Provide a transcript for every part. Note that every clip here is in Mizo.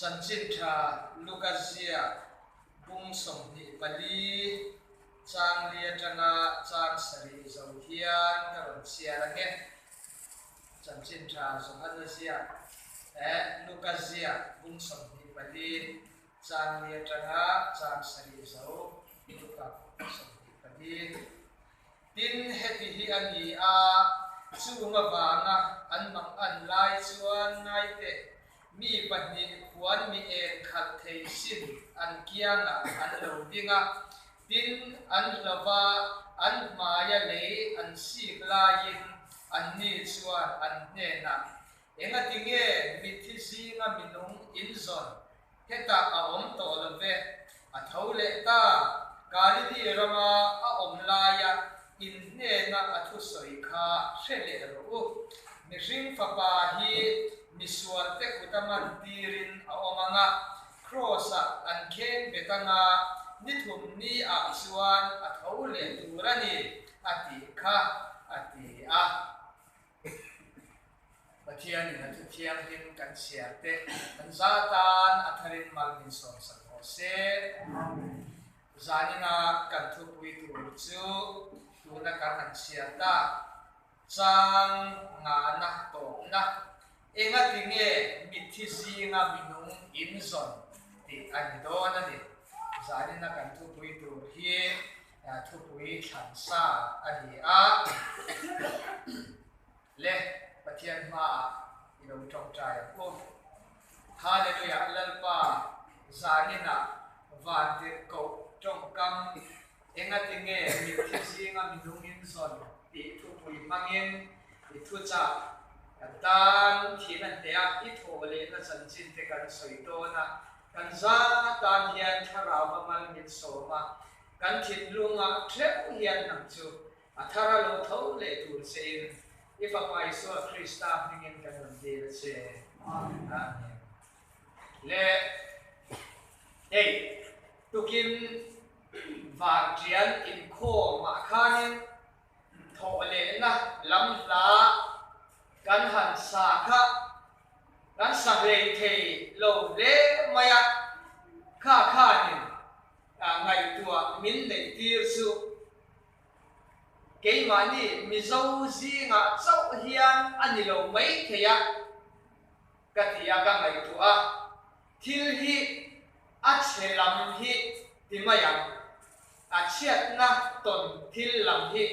Chanchin tha Luka ziak bung 24 chang li atanga chang sarih zo hian ka rawn chhiar ang e. Chanchin tha Johana ziak eh Luka ziak bung 24 chang li atanga chang sarih zo Luka 24. Tin, heti hi a ni a, chung avanga an mang an lai chuan ngaite mi pahnih khuan mi eng khalh thei sin an kiangah an lo ding a, tin, an hlauva an hmaia lei an sik laiin anni chuan an hnenah, Engati nge mitthi zinga minung in zawn Hetah a awm tawh lo ve. A tho leh ta. Galili rama a awm laia in hnena a thusawi kha hre leh rawh u. Mihring fapa hi misualte kuta man tirin a awm ang a, Kraws-ah an kheng bet ang a, ni thum ni ah chuan a tho leh tur a ni, a tih kha, a ti a. Pathianin a thu thianghlim kan chhiar te kan za tan a tharin mal min sawmsak rawh se. Zanina kan thupui tur chu tuna kan han chhiar tak chang ngahna tawpna engati nge mitthi zinga minung in zawn tih a ni dawn a ni. Zanina kan thupui tur hi Thupui thlansa a ni a, le Pathian hmaah i lo tawngtai ang u. Hallelujah Lalpa zaninah vantirhkoh tawngkam engati nge mitthi zinga minung in zawn tih thupui hmangin i thuchah kan tan thin a hneh a, i thawh lehna chanchin te kan sawi dawn a, kan za tan hian thlarau va mal min sawm a, Kan thinlungah theuh hian nang chu a thar a lo tho leh tur che in i Fapa Isua Krista hmingin kan rawn dil a che. Amen. Le hei tukin vartian inkhawm ah khanin thawh lehna lam hla kan han sa kha kan sa hlei thei lo hle mai a, kha khanin Ngaihtuah min neih tir chu keimahni Mizo zingah chauh hian a ni lo mai thei a, ka ti a, ka ngaihtuah a, thil hi a chhe lam hi ti mai ang, a chhiatna tawn thil lam hi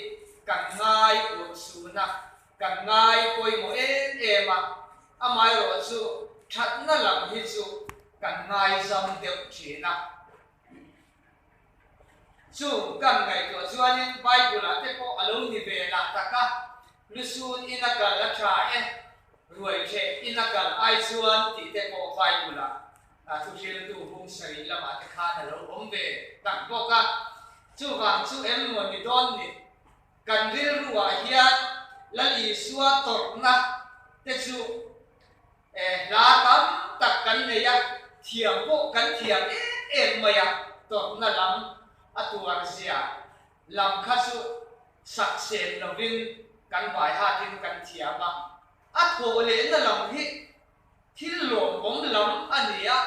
kan ngai urhsun a, kan ngai pawimawh em em a, amaherawh chu thatna lam hi chu kan ngaizam deuh thin a. Chung kan ngaihtuah chuanin Bible-ah te pawh a lo ni ve lah tak a, lusun ina kal a tha e, ruai theh ina kal ai chuan tih te pawh Bible-ah thuhriltu hung sarih lamah te khan a lo awm ve tak bawk a. Chuvang chu em maw ni dawn ni? Kan rilruah hian Lal Isua tawrhna te chu hla tam tak kan nei a, thiam pawh kan thiam em em mai a, tawrhna lam a tuar zia lam kha chu sak sen lovin kan vai hatin kan thiam a, a thawh lehna lam hi thil lawmawm lam a ni a,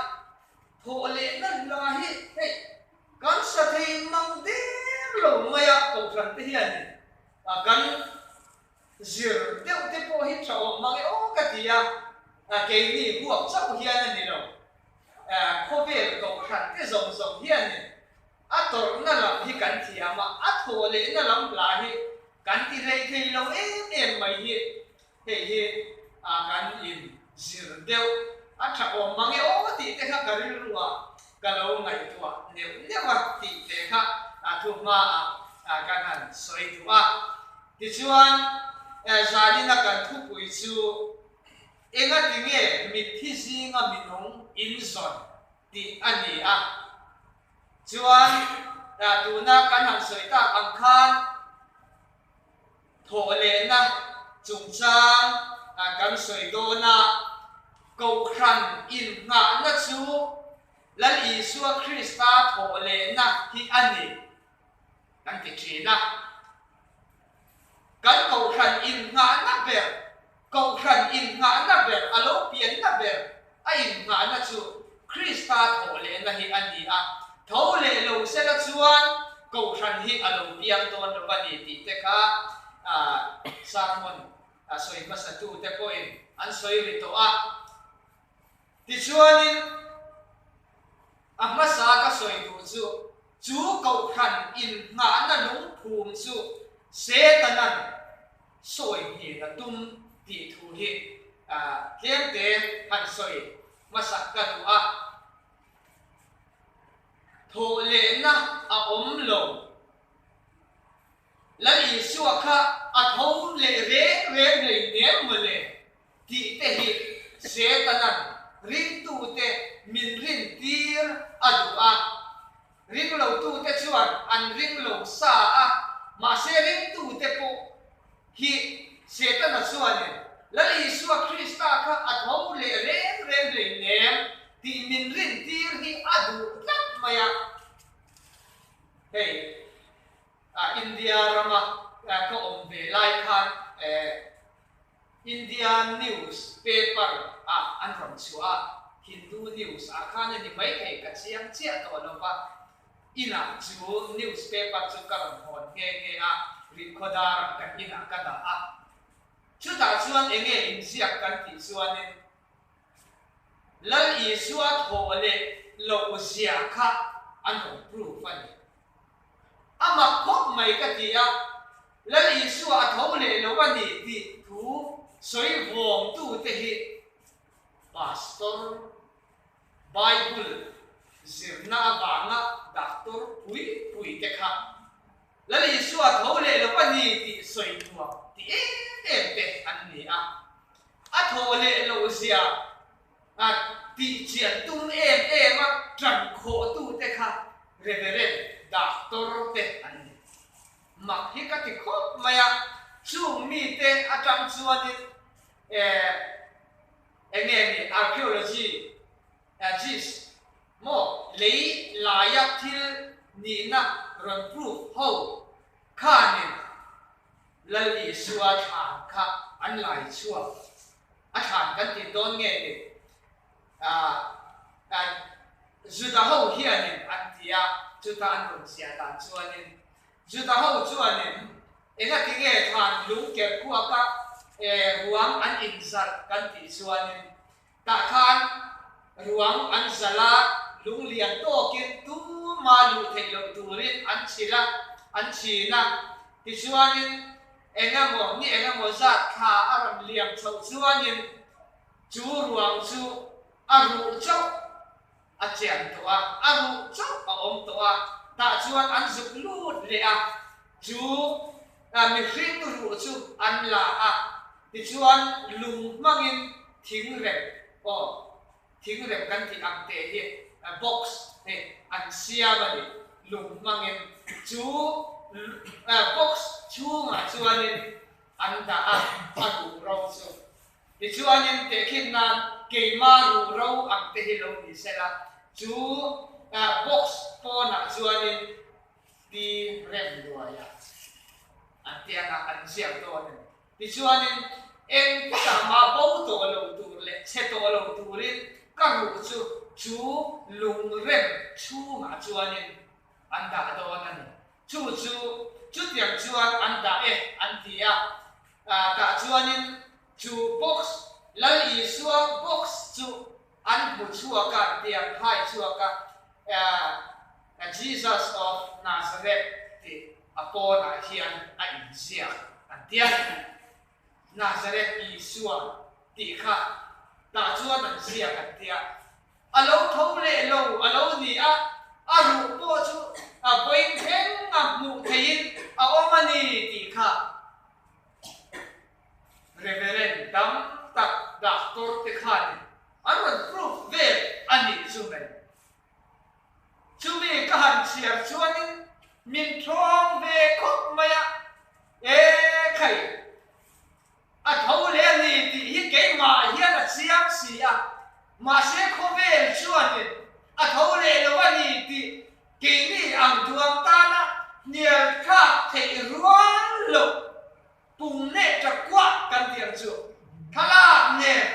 thawh lehna hla hi hei Kan sa thei mang der lo mai a, Kohhran te hianin kan zir deuh te pawh hi tha awm mang e aw ka ti a, keini huap chauh hian a ni lo, khawvel Kohhran te zawng zawng hianin a tawrhna lam hi kan thiam a, a thawh lehna lam hla hi kan ti hlei thei lo em em mai hi Hei hi kan in zir deuh a tha awm mang e aw tih te kha ka rilru ah ka lo ngaihtuah neuh neuh a tih te kha thu hma ah kan han sawi duh a. Tichuan zanina kan thupui chu engati nge mitthi zinga minung in zawn tih a ni a. Chuan tuna kan han sawi tak ang khan Thawhlehna chungchang kan sawi dawn a, Kohhran innghahna chu Lal Isua Krista thawhlehna hi a ni kan ti thin a. Kan Kohhran innghahna ber, Kohhran innghahna ber, a lo pianna ber a innghahna chu Krista thawh lehna hi a ni a, tho leh lo sela chuan Kohhran hi a lo piang dawn lo a ni tih te kha sermon sawi hmasatute pawhin an sawi ri tawh a. Tichuanin a hmasa ka sawi duh chu, chu Kohhran innghahna lungphum chu Setanan sawi hnin a tum tih thu hi tlemte han sawi hmasak ka duh a. Thawh lehna a awm lo. Lal Isua kha a tho leh reng reng hlei nem mawle tih te hi Setanan ringtute min rintir a duh a. Ringlotute chuan an ringlo sa a, mahse ringtute pawh hi Setana chuanin Lal Isua Krista kha a tho leh reng reng hlei nem tih min rintir hi a duh tlat mai a. Hei India rama ka awm ve lai khan India news paper ah an rawn chhuah a, Hindu news ah khan a ni maithei ka chiang chiah tawh lo va, inah chu news paper chu ka rawn hawn nghe nghe a, Rihkhawdar ah kan inah ka dah a, chutah chuan enge inziak kan tih chuanin Lal Isua thawh leh loh zia kha an rawn proof a ni. A mak khawp mai ka ti a, Lal Isua a tho leh lo a ni tih thu sawi vawngtute hi Pastor, Bible zirna avanga doctor pui pui te kha Lal Isua a tho leh lo a ni tih sawi nuam ti em em te an ni a. A thawh leh loh zia a tih chian tum em em a ṭan khawhtute kha Reverend Doctor te an ni. Mak hi ka ti khawp mai a, chung mite aṭang chuanin eh eng nge ni archaeology gist maw lei laia thil nihna rawn proof ho khanin Lal Isua thlan kha an lai chhuak a thlan kan tih dawn nge ni? Juda ho hianin an ti a, chuta an rawn ziah dan chuanin Juda ho chuanin engati nge thlan lung ker kuaka ruang an inzalh kan tih chuanin Tah khan ruang an zalh a, lung lian tawkin tuma luh theih loh turin an chhilh a, an chhin a. Tichuanin eng emaw ni eng emaw zat thla a rawn liam chhoh chuanin chu ruang chu a ruh chauh a chian tawh a, a ruh chauh a awm tawh a. Tah chuan an zuk lut leh a, chu mihring ruh chu an la a. Tichuan lung hmangin thingrem aw thingrem kan tih ang te hi box hi an siam a ni. Lung hmangin chu box chhungah chuanin an dah a, a ruh ro chu. Tichuanin tehkhin nan keima ruh ro ang te hi lo ni sela, chu box pawnah chuanin Pi Remluaia an ti anga an ziak dawn a ni. Tichuanin, eng tikah mah bo tawh lo tur leh chhe tawh lo turin ka ruh chu chu lungrem chhungah chuanin an dah dawn a ni. Chu chu chutiang chuan an dah e an ti a. Tah chuanin chu box, Lal Isua box chu an hmu chhuak a, an ti an hai chhuak a. Jesus of Nazareth tih a pawnah hian a inziak an ti a. Nazareth Isua tih kha tah chuan an ziak an ti a. A lo tho leh lo a lo ni a, a ruh pawh chu a vawiin thleng a hmuh theihin a awm a ni tih kha Reverend tam tak doctor te khanin an rawn proof vel a nih chu mai. Chumi ka han chhiar chuanin min thawng ve khawp mai a, E khai, a tho leh a ni tih hi keimah hian a chiang si a, mahse khawvel chuanin a tho leh lo a ni tih keini ang duang tana hnial thlak theih rual loh pung neh ta kuah kan ti ang chu thlalak nen.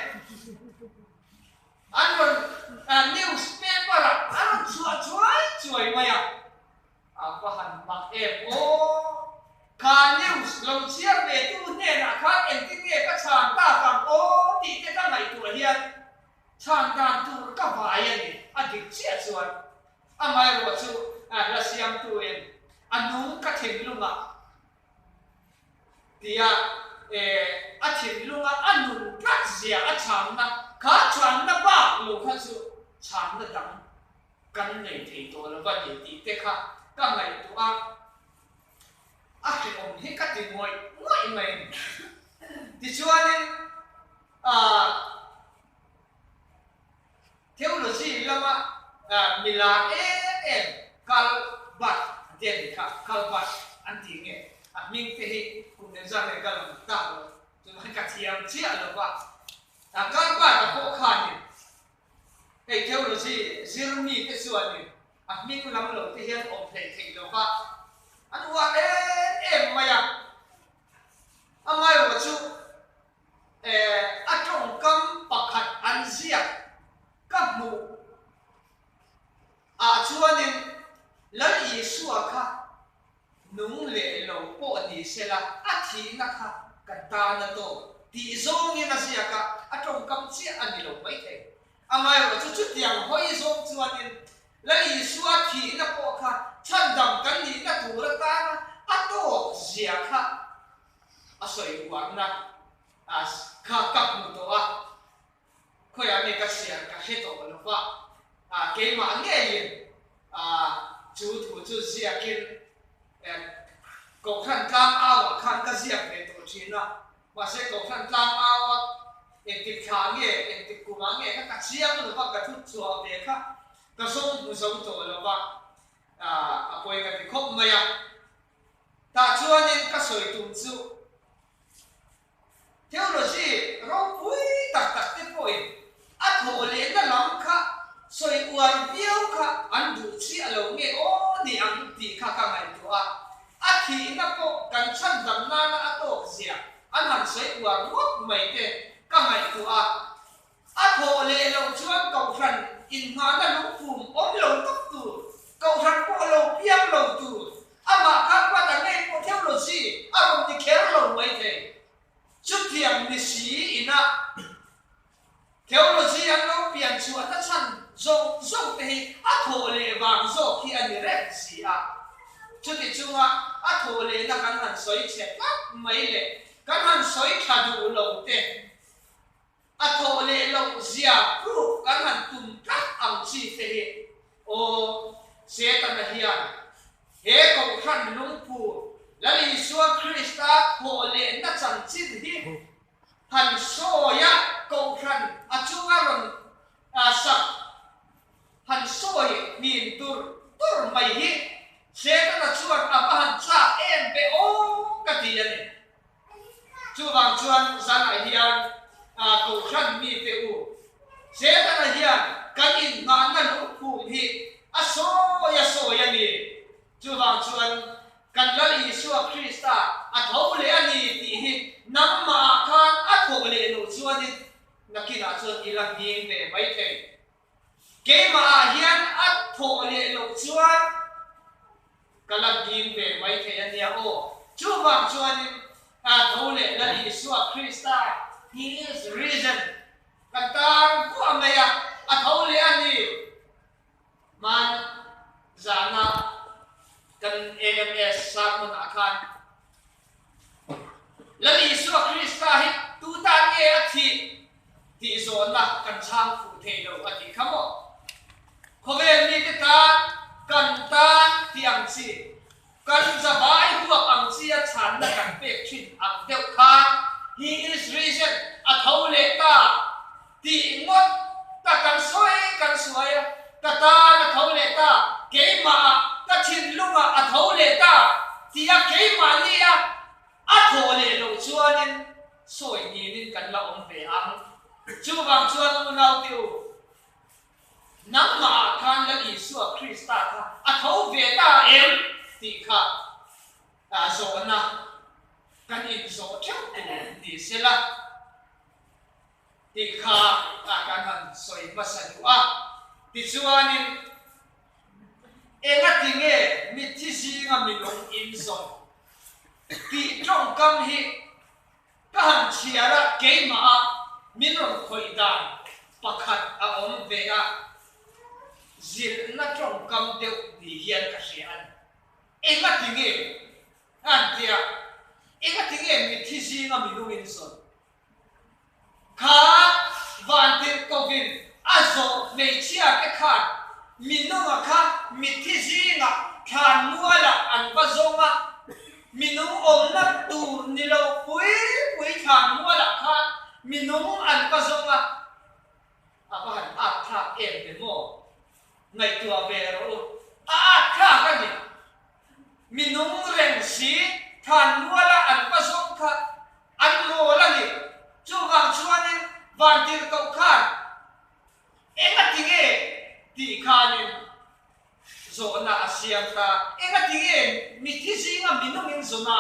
An rawn news. Tia a thinlunga a nun tlat zia a chhanna kha chhanna bak lo kha chu chhanna dang kan nei thei tawh lo a ni tih te kha ka ngaihtuah a, a hrehawm hi ka ti ngawih ngawih mai a ni. Tichuanin aah. Theology lama mi lar em em Karl Barth an ti a nih kha, Karl Barth an tih nge a hming te hi kum engzat nge ka lam tak lo, tunah ka thiam chiah lo va. Karl Barth a pawh khanin hei theology zir mite chuanin a hming lam lo te hian awm hleih theih lo va, an uar em em mai a. Amaherawhchu A tawngkam pakhat an ziak ka hmuh ah chuanin Lal Isua kha nung leh lo pawh ni sela a thihna kha kan tan a tawk tih zawngin a ziak a, a tawngkam chiah a ni lo maithei. Amaherawhchu chutiang hawi zawng chuanin Lal Isua thihna pawh kha chhandam kan nihna tur atana a tawk zia kha A sawi uarna kha ka hmu tawh a, khawiah nge ka chhiar ka hre tawh lo va, keimah ngeiin chu thu chu ziakin Kohhran tlang auah khan ka ziak ve tawh thin a, mahse Kohhran tlang aua engtik thla nge engtik kumah nge kha ka chiang lo va, ka thu chhuah ve kha ka zawng hmu zo tawh lo va, a pawi ka ti khawp mai a. Tah chuanin ka sawi tum chu theology ropui tak tak te pawhin a thawh lehna lam kha sawi uar viau kha an duh chiah lo nge aw ni ang tih kha ka ngaihtuah a, a thihna pawh kan chhandam nana a tawk zia an han sawi uar ngawt mai te ka ngaihtuah a. A thawh leh loh chuan Kohhran inhmahna lungphum awm lo tak tur, Kohhran pawh lo piang lo tur, amah khan hman a ngei pawh theology a rawn ni kher lo mai thei. Chutiang ni si ina theology an lo pian chhuahna chhan zawng zawng te hi a thawh leh vang zawk hi a ni reng si a. Chuti chunga a thawh lehna kan han sawi chhe tlat mai leh kan han sawi tha duh lo te A thawh leh loh zia proof kan han tum tlat ang chi te hi aw Setana hian he Kohhran lungphur Lal Isua Krista thawh lehna chanchin hi han sawi a Kohhran a chunga rawn sak han sawi hmin tur tur mai hi Setana chuan a va han chak em ve aw ka ti a ni. Chuvang chuan zanah hian Kohhran mite u, Setana hian kan inhmahna lungphum hi a sawi a sawi a ni. Chuvang chuan kan Lal Isua Krista a tho leh a ni tih hi nangmahah khan a thawh leh loh chuanin nakinah chuan i la nghing ve mai thei. Keimahah hian a thawh leh loh chuan Ka la ding ve mai thei a nia aw. Chuvang chuanin tho leh Lal Isua Krista, He is risen, kan tar vuah mai a, a tho leh a ni. Hman zana kan AMS sermon-ah khan Lal Isua Krista hi tu tan nge a thih tih zawhna kan chhang fuh thei lo a tih kha maw? Khawvel mite tan, kan tan tih ang chi, kan zavai huap ang chi a chhanna kan pek thin ang deuh khan He is risen, a tho leh ta tih ngawt ta kan sawi kan suai a, ka tan a tho leh ta, keimahah ka thinlungah a tho leh ta tih a keimahnia a thawh leh loh chuanin sawi ninin kan la awm ve ang. Chuvang chuan unaute u, nangmahah khan Lal Isua Krista kha a tho ve ta em tih kha zawhna kan inzawh theuh tur ni sela. Tih kha kan han sawi hmasa duh a. Tichuanin, engati nge mitthi zinga minung inzawn tih tawngkam hi ka han chhiar a, keimah a min rawn khawih dan pakhat a awm ve a, zirna tawngkam deuh ni hian ka hria a ni. Engati nge? An ti a, engati nge mitthi. zinga minung in zawn? Kha vantirhkohin a zawh hmeichhia te khan minunga kha mitthi zingah thlan mualah an va zawng a, minung awmna tur ni lo pui pui thlan mualah khan minung an va zawng a, a va han at thlak em ve maw? Ngaihtuah ve rawh u, a at thlak a ni. Minung reng si thlan muala an va zawng kha an mawl a ni. Chuvang chuanin vantirhkoh khan eng a ti nge tih khanin zawhna a siam ta. Eng a ti nge mithi zinga minungin zawna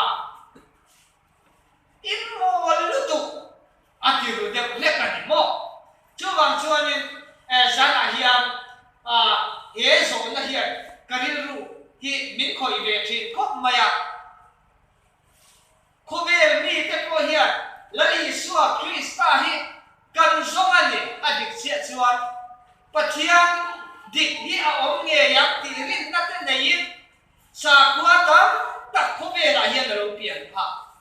in mawl lutuk a ti ru deuh hlek a ni maw? Chuvang chuanin zanah hian he zawhna hian ka rilru hi min khawih ve thin khawp mai a. Khawvel mite pawh hian Lal Isua Krista hi kan zawng a ni a dik chiah chuan Pathian dik hi a awm ngei ang tih rinna te neiin sakhua tam tak khawvelah hian a lo pian phah.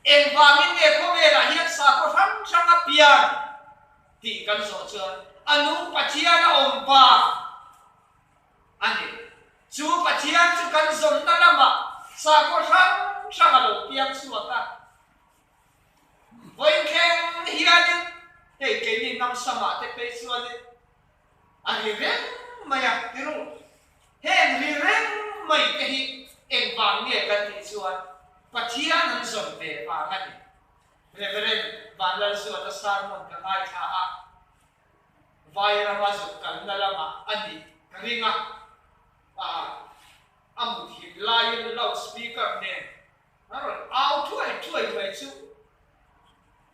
Engvangin nge khawvelah hian sakhaw hrang hrang a pian tih kan zawh chuan a nung Pathian a awm vang a ni. Chu Pathian chu kan zawnna lamah sakhaw hrang hrang a lo piang chhuak a. Vawiin thleng hianin hei keini Namsamah te phei chuanin A ri reng mai a, ti ru. Heng ri reng mai te hi engvang nge kan tih chuan Pathian an zawn ve vang a ni. Reverend Vanlalzuata sermon ka ngaithla a, Vairama zuk kalna lamah a nih ka ring a, a mut him laiin loud speaker nen a rawn au thuai thuai mai chu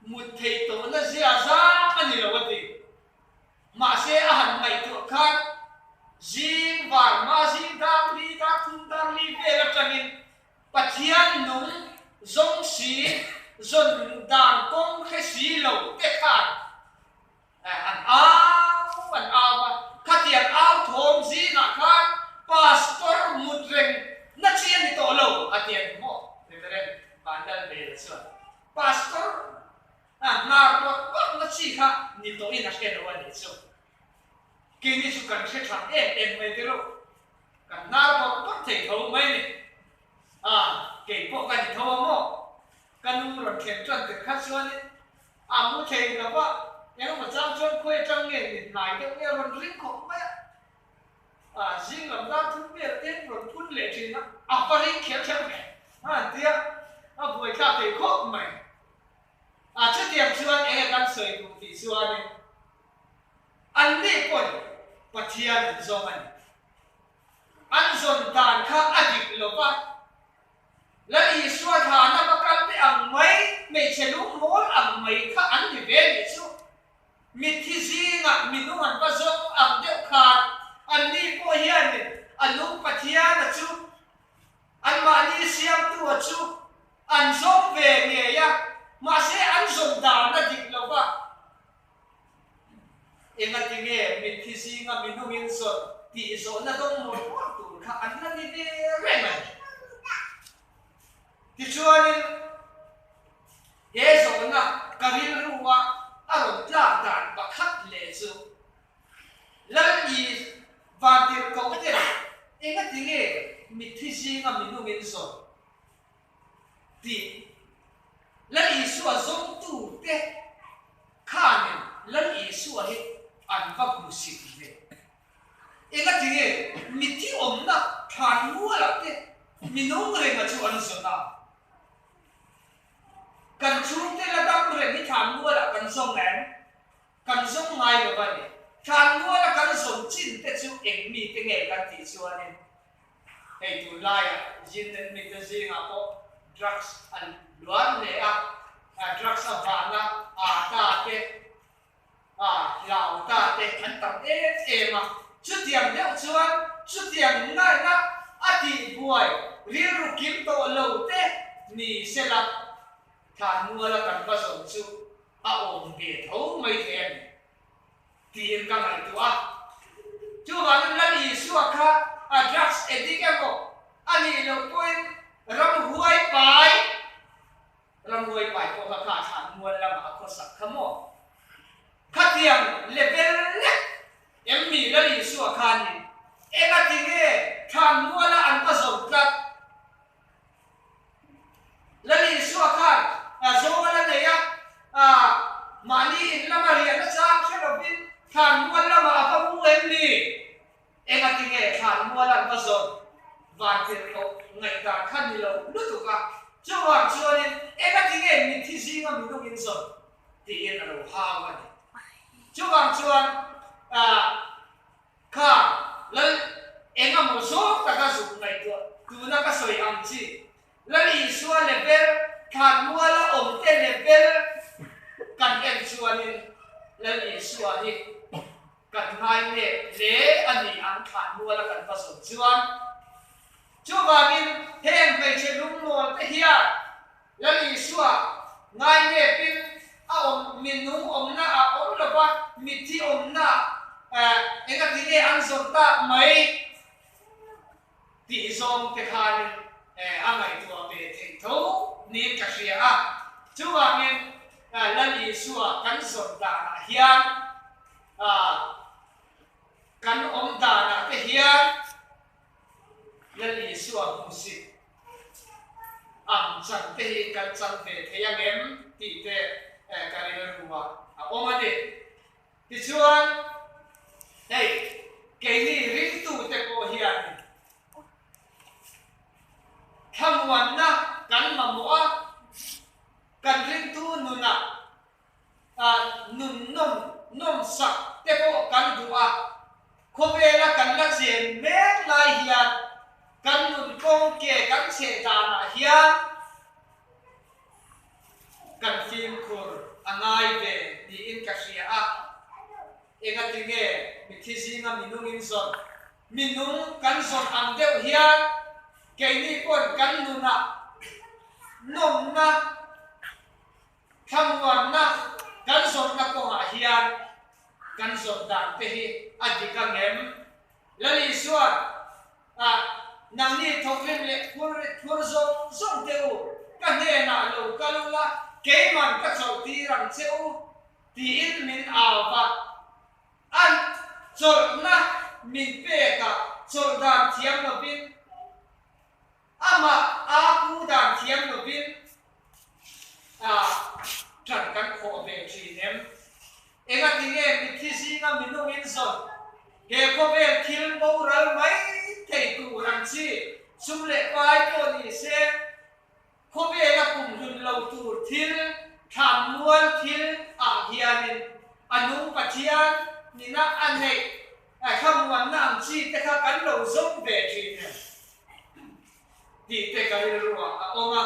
mut theih tawhna zia zang a ni lo a ti. Mahse a han ngaihtuah khan zing var hma zing dar li dar thum dar li vel atangin Pathian nung zawng si zawn dan kawng hre si lo te khan an au an au a, khatiang au thawm zingah khan Pastor mut reng na chi a ni tawh lo a ti a ni maw? Reverend Vanlalvela chuan Pastor A hnar pawt pawt na chi kha ni tawhin a hre lo a nih chu. Keini chu kan hre tha em em mai te reuh. Kan hnar pawt pawt thei tho mai ni. A, kei pawh ka ni tho a maw? Ka nu rawn thlen tan tir kha chuanin a mu thei lo va, engemaw chang chuan khawi atang nge ni hnai deuh nge rawn ring khawp mai a. A, zing lam dar thum vel te rawn phun leh thin a, a va ring kher kher ve a an tia, a buaithlak thei khawp mai. A chutiang chuan enge kan sawi duh tih chuanin anni pawhin Pathian an zawng a ni. An zawn dan kha a dik lo va, Lal Isua thlana va kal te ang mai, hmeichhe lungmawl ang mai kha an ni ve nih chu. Mitthi zingah minung an va zawng ang deuh khan anni pawh hianin a nung Pathiana chu Anmahni siamtu a chu an zawng ve ngei a, mahse an zawn dan a dik lo va. Engati nge mitthi zinga minungin zawn tih zawhna dawng mawlh mawlh tur kha an la ni ve reng a ni. Tichuanin he zawhna ka rilrua a rawn tlak dan pakhat leh chu Lal i vantirhkoh te engati nge mitthi zinga minungin zawn tih Lal Isua zawngtu te khanin Lal Isua hi an va hmu sit ve. Engati nge mitthi awmna thlan mualah te minung renga chu an zawn a? Kan chhungte la dam reng hi thlan mualah kan zawng em? Kan zawng ngai lo a ni. Tlanmuala kan zawn chin te chu eng mi te nge kan tih chuanin hei tunlaiah Zinnet mite zingah pawh drugs an luan hle a, drugs avanga aa ta te, aa hlau ta te an tam em em a. Chutiang deuh chuan chutiang ngaihna a tihbuai rilru kim tawh lo te ni sela Tlanmuala kan va zawn chu a awm ve tho mai thei a ni tiin ka ngaihtuah a. Chuvangin Lal Isua kha a drugs addict emaw a nih loh pawhin ramhuai pai Chuvang chuanin engati nge mitthi zinga minung in zawn tiin a lo hau a ni. Chuvang chuan kha Lal engemaw zawng taka zuk ngaihtuah tuna ka sawi ang chi Lal Isua level thlanmuala awmte level kan en chuanin Lal Isua hi kan ngai nep hle a ni ang thlanmuala kan va zawn chuan. Chuvangin heng hmeichhe lungmawl te hian Lal Isua ngai nepin a awm minung awmna ah awm lova mitthi awmna ah engati nge an zawn tak mai tih zawng te khanin a ngaihtuah ve theih tho niin ka hria a. Chuvangin Lal Isua kan zawn danah hian kan awm danah te hian Lal Isua hmuhsit ang chan te hi kan chan ve thei ang em tih te ka rilru ah a awm a ni. Tichuan, hei keini ringtute pawh hianin thlamuanna kan mamawh a, kan ringtu nunah nun nawm nawm sak te pawh kan duh a, khawvela kan la chen mek lai hian kan nun kawng ke kan chheh danah hian kan fimkhur a ngai ve niin ka hria a, engati nge mithi zinga minungin zawn minung kan zawn ang deuh hian keini pawn kan nunah nawmna Thlamuanna kan zawrhna kawngah hian kan zawrh dan te hi a dik ang em? Lal Isuan ah nangni thawkrim leh phur phur zawng zawng te u, ka hnenah lo kal ula, keiman ka chawlh tir ang che u tiin min au va. An chawlhna min pekah chawlh dan thiam lovin Amah a pu dan thiam lovin a ṭan kan khawh ve ṭhin em? Engati nge mitthi zinga minungin zawn he khawvel thil boral mai thei tur ang chi sum leh pai pawh ni se, khawvela kumhlun lo tur thil, thlanmual thil ah hianin a nung Pathian nina a neih thlamuanna ang chi te kha kan lo zawng ve ṭhin em? Tih te ka rilruah a awm a,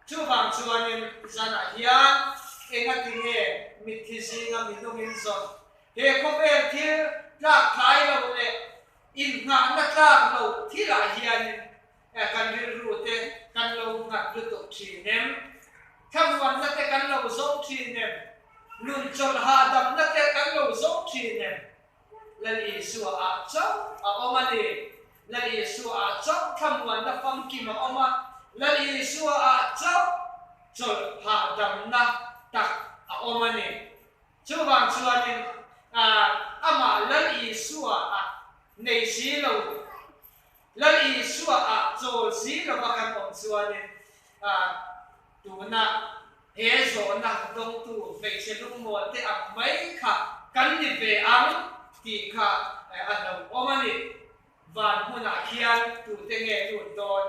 chuvang chuanin zanah hian engati nge mitthi zinga minungin zawn he khawvel thil tlak tlai lo leh innghahna tlak lo thilah hianin kan rilru te kan lo nghat lutuk thin em? Thlamuanna te kan lo zawng thin em? Nun chawlh hahdamna te kan lo zawng thin em? Lal Isua ah chauh a awm a ni. Lal Isua ah chauh thlamuanna famkim a awm a, Lal Isua ah chauh chawlh hahdamna tak a awm a ni. Chuvang chuanin amah Lal Isua ah nei si lo, Lal Isua ah chawl si lova kan awm chuanin tuna He zawhna dawngtu hmeichhe lungmawl te ang mai kha kan ni ve ang tih kha a hlauhawm a ni. Van hmunah khian tute nge lut dawn?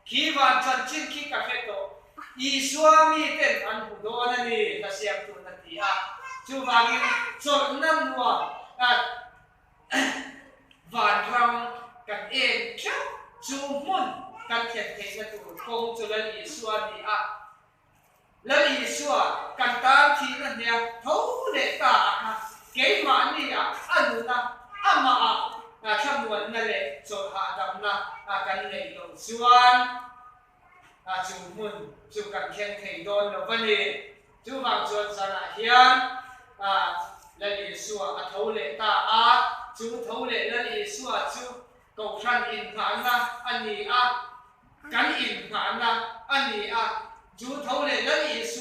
Khi van chanchin khi ka hre tawh. Isua miten an hmu dawn a ni, hla siamtu'n a ti a. Chuvangin chawlhna nuam vanram kan en theuh chu hmun kan thlen theihna tur kawng chu Lal Isua a ni a. Lal Isua kan tan thihna hniam tho leh ta a kha keimahni ah a nun a, amah ah thlamuanna leh chawlh hahdamna kan neih loh chuan chu hmun chu kan thleng thei dawn lo va ni. Chuvang chuan zanah hian Lal Isua a tho leh ta a, chu tho leh Lal Isua chu Kohhran inngahna a ni a, kan inngahna a ni a, chu tho leh Lal Isua.